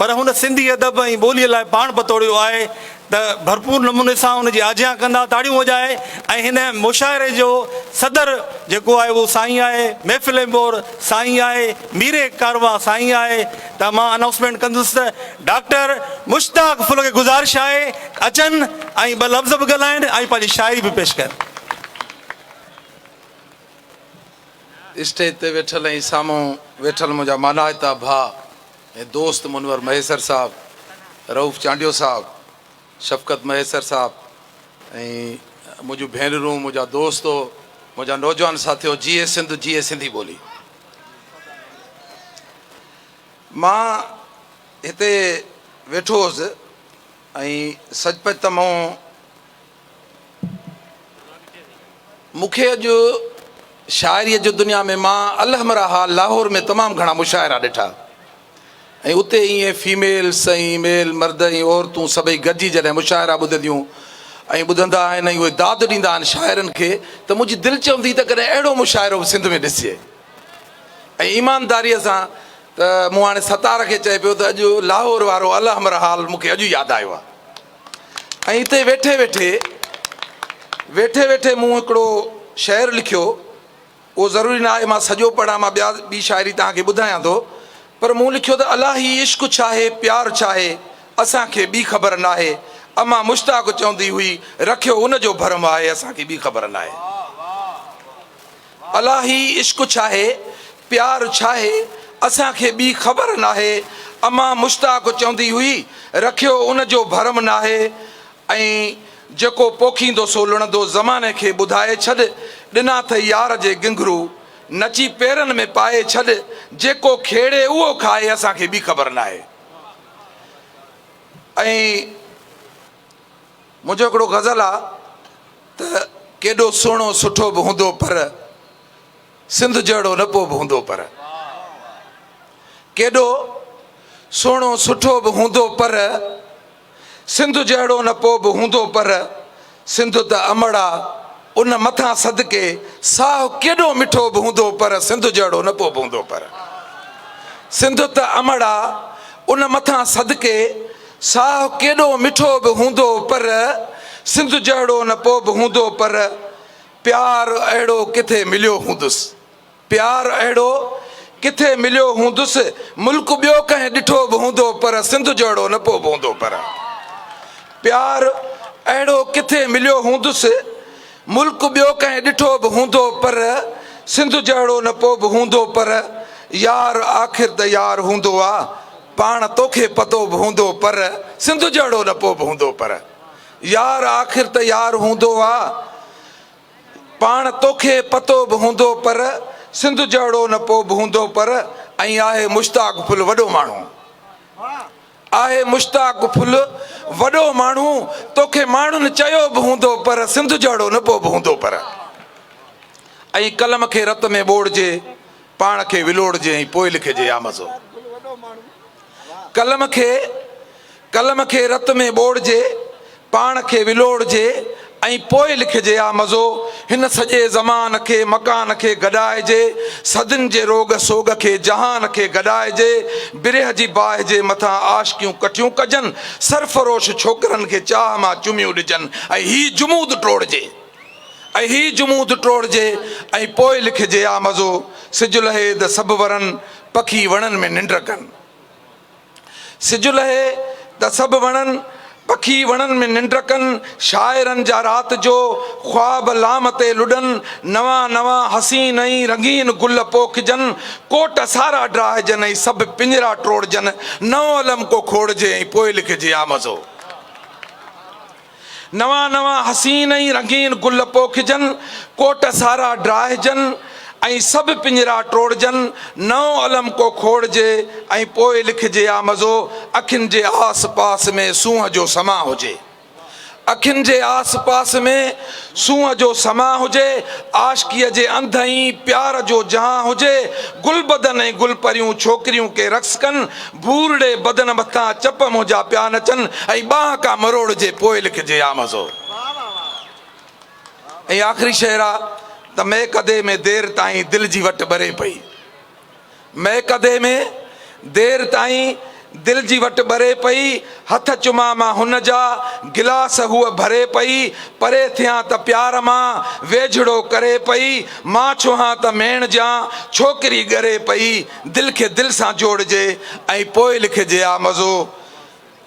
پر هن سنڌي ادب ۽ ٻوليء لاء پاڻ پتوڙيو آهي ته ڀرپور نموني سان ان جي آجيان ڪندا، تاڙيون وڄائي ۽ هن مشاعري جو صدر جيڪو آهي اهو سائين آهي، محفل مور سائين آهي، ميري ڪاروان سائين آهي ته مان انائونسمينٽ ڪندس ته ڊاڪٽر مشتاق ڦل کي گذارش آهي ته اچن ۽ ٻه لفظ به ڳالهائن ۽ پنهنجي شاعري به پيش ڪن. اسٽيج تي ويٺل ۽ سامهون ويٺل منهنجا مانائتا ڀاء ۽ دوست منور مهيسر صاحب، رئوف چانڊيو صاحب، شفقت مهيسر صاحب ۽ منهنجون ڀينرون، منهنجا دوستو، منهنجا نوجوان ساٿيو جيئي سنڌ جيئي سنڌي ٻولي. مان هتي ويٺو هوس ۽ سچ پچ ته مون مون کي اڄ شاعريء جي دنيا ۾ مان الحمرا هال لاهور ۾ تمام گهڻا مشاعرا ڏٺا ۽ اتي ائين فيميلس ۽ ميل مرد ۽ عورتون سڀئي گڏجي جڏهن مشاعرا ٻڌنديون ۽ ٻڌندا آهن ۽ اهي داد ڏيندا آهن شاعرن کي ته منهنجي دل چوندي ته ڪڏهن اهڙو مشاعرو به سنڌ ۾ ڏسجي ۽ ايمانداريء سان ته مون هاڻي ستار کي چئي پيو ته اڄ لاهور وارو الحمرا هال مون کي اڄ ياد آيو آهي. ۽ اتي ويٺي ويٺي ويٺي ويٺي مون هڪڙو شعر لکيو اهو ضروري نه آهي مان سڄو پڙهان مان ٻيا ٻي شاعري توهان کي ٻڌايان ٿو پر مون لکيو ته الاهي عشق ڇاهي پيار ڇاهي اسان کي ٻي خبر ناهي امان مشتاق چوندي هئي رکيو ان جو ڀرم آهي اسان کي ٻي خبر ناهي. الاهي عشق ڇاهي، پيار ڇاهي، اسان کي ٻي خبر ناهي، امان مشتاق چوندي هئي، رکيو ان جو ڀرم ناهي ۽ جيڪو پوکيندو سو لڻندو زماني کي ٻڌائي ڇڏ، ڏنا اٿئي يار جي گنگهرو، نچي پيرن ۾ پائي ڇڏ، جيڪو کيڙي اهو کائي اسان کي ٻي خبر ناهي ۽. منهنجو هڪڙو غزل آ ته ڪيڏو سهڻو سٺو به هوندو پر سنڌ جهڙو نه پو به هوندو پر ڪيڏو سهڻو سٺو به هوندو پر سنڌ جهڙو نه پو به هوندو پر سنڌ ته امڙ آ ان مٿان صدقي ساهه ڪيڏو مٺو به هوندو پر سنڌ جهڙو نه پو به هوندو پر سنڌ ته امڙ آ ان مٿان صدقي ساهه ڪيڏو مٺو به هوندو پر سنڌ جهڙو نه پو به هوندو پر پيار اهڙو ڪٿي مليو هوندس پيار اهڙو ڪٿي مليو هوندس ملڪ ٻيو ڪنهن ڏٺو به هوندو پر سنڌ جهڙو نه پو به هوندو پر پيار اهڙو ڪٿي مليو هوندس ملڪ ٻيو ڪنهن ڏٺو به هوندو پر سنڌ جهڙو نه پو به هوندو پر يار آخر ته يار هوندو آ پاڻ توکي پتو به هوندو پر سنڌ جهڙو نه پو به هوندو پر يار آخر ته يار هوندو آ پاڻ توکي پتو به هوندو پر سنڌ جهڙو نه پو به هوندو پر ۽ آهي مشتاق ڦل وڏو ماڻهو آهي مشتاق ڦل وڏو ماڻهو توکي ماڻهن چيو به هوندو پر سنڌ جهڙو نه پو به هوندو پر ۽ قلم کي رت ۾ ٻوڙجي پاڻ کي ولوڙجي ۽ پوء لکجي يا مزو قلم کي قلم کي رت ۾ ٻوڙجي پاڻ کي ولوڙجي ۽ پوء لکجي يا مزو هن سڄي زمان کي مڪان کي گڏائجي صدين جي روڳ سوڳ کي جهان کي گڏائجي برهه جي باهه جي مٿان عاشقيون ڪٺيون ڪجن سرفروش ڇوڪرن کي چاهه مان چميون ڏجن ۽ هي جمود ٽوڙجي. ۽ هي جمود ٽوڙجي ۽ پوء لکجي آ مزو سج لهي ته سڀ ورن پکي وڻن ۾ ننڊ ڪن سج لهي ته سڀ وڻن پکي وڻن ۾ ننڊ ڪن شاعرن جا رات جو خواب لام تي لڏن نوان نوان حسين ۽ رنگين گل پوکجن ڪوٽ سارا ڊاهجن ۽ سڀ پڃرا ٽوڙجن نئون علم ڪو کوڙجي ۽ پوء لکجي آ مزو. نوان نوان حسين ۽ رنگين گل پوکجن، ڪوٽ سارا ڊاهجن ۽ سڀ پڃرا ٽوڙجن، نئون علم ڪو کوڙجي ۽ پوء لکجي آ مزو، اکين جي آس پاس ۾ سونهن جو سما هجي. اکين جي آس پاس ۾ سونهن جو سما هجي، عاشقيء جي انڌ ۽ پيار جو جهان هجي، گلبدن ۽ گل پريون ڇوڪريون ڪي رقص ڪن، ڀورڙي بدن مٿان چپ منهنجا پيا نچن ۽ ٻانهن ڪا مروڙجي پوء لکجي آ مزو. ۽ آخري شعر آ ته مئڪدي ۾ دير تائين دل جي وٽ ٻري پئي. مئڪدي ۾ دير تائين دل جي وٽ ٻري پئي، هٿ چمان مان هن جا، گلاس هوء ڀري پئي، پري ٿيان ته پيار مان، ويجهڙو ڪري پئي، مان ڇهان ته ميڻ جيان، ڇوڪري ڳري پئي، دل کي دل سان جوڙجي ۽ پوء لکجي آ مزو،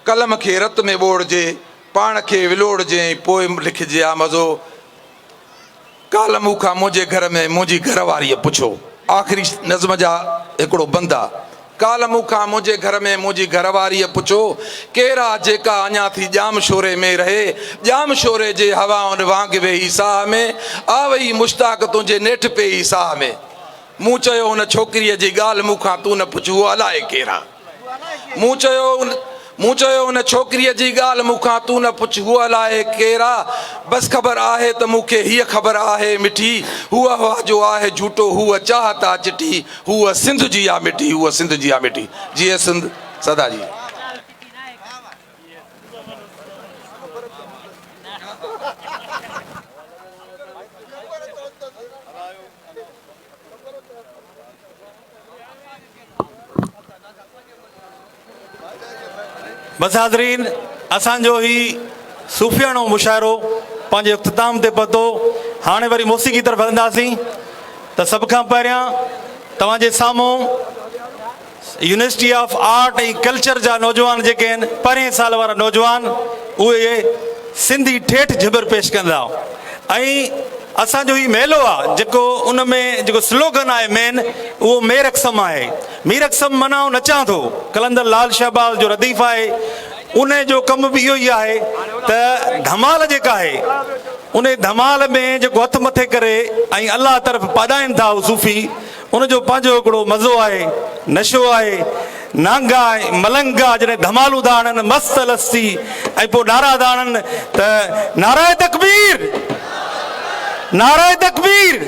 قلم کي رت ۾ ٻوڙجي، پاڻ کي ولوڙجي ۽ پوء لکجي آ مزو. ڪالهه مون کان منهنجي گهر ۾ منهنجي گهر واريء پڇيو. آخري نظم جا هڪڙو بند آ. ڪالهه مون کان منهنجي گهر ۾ منهنجي گهر واريء پڇيو، ڪير آ جيڪا اڃا ٿي ڄام شوري ۾ رهي، ڄام شوري جي هوائن وانگ ويهي ساهه ۾، آ وئي مشتاق تنهنجي نيٺ پيئي ساهه ۾. مون چيو ان ڇوڪريء جي ڳالهه مون کان تون نه پڇ، هوء الائي ڪير آ. مون چيو، مون چيو ان ڇوڪريء جي ڳالهه مون کان تون نه پڇ، هوء الائي ڪير آ؟ بس خبر آهي ته مون کي هيء خبر آهي مٺي، هوء هوا جو آهي جهوٽو، هوء چاهت آ چٽي، هوء سنڌ جي آ مٺي، هوء سنڌ جي آ مٺي. جيئي سنڌ، سدا جيئي. بس حاضرين اسان جو هي صوفياڻو مشاعرو پنهنجي اختتام تي پهتو هاڻي وري موسيقي طرف هلنداسين ته سڀ کان پهريان توهان جي سامهون يونيورسٽي آف آرٽ ۽ ڪلچر جا نوجوان جيڪي آهن پهرين سال وارا نوجوان اهي سنڌي ٺيٺ جھٻر پيش ڪندا ۽ اسان جو هي ميلو آ جيڪو ان ۾ جيڪو سلوگن آهي مين اهو مير اقسم آهي مير اقسم معنيٰ آئون نچان ٿو قلندر لال شهباز جو رديف آهي ان جو ڪم به اهو ئي آهي ته ڌمال جيڪا آهي ان ڌمال ۾ جيڪو هٿ مٿي ڪري ۽ الله طرف پاڏائن ٿا هو صوفي ان جو پنهنجو هڪڙو مزو آهي، نشو آهي. نانگا ۽ ملنگا جڏهن ڌمالون ٿا هڻن مست الستي ۽ پوء نعرا ٿا هڻن ته نعرهء تڪبير! نعرهء تڪبير!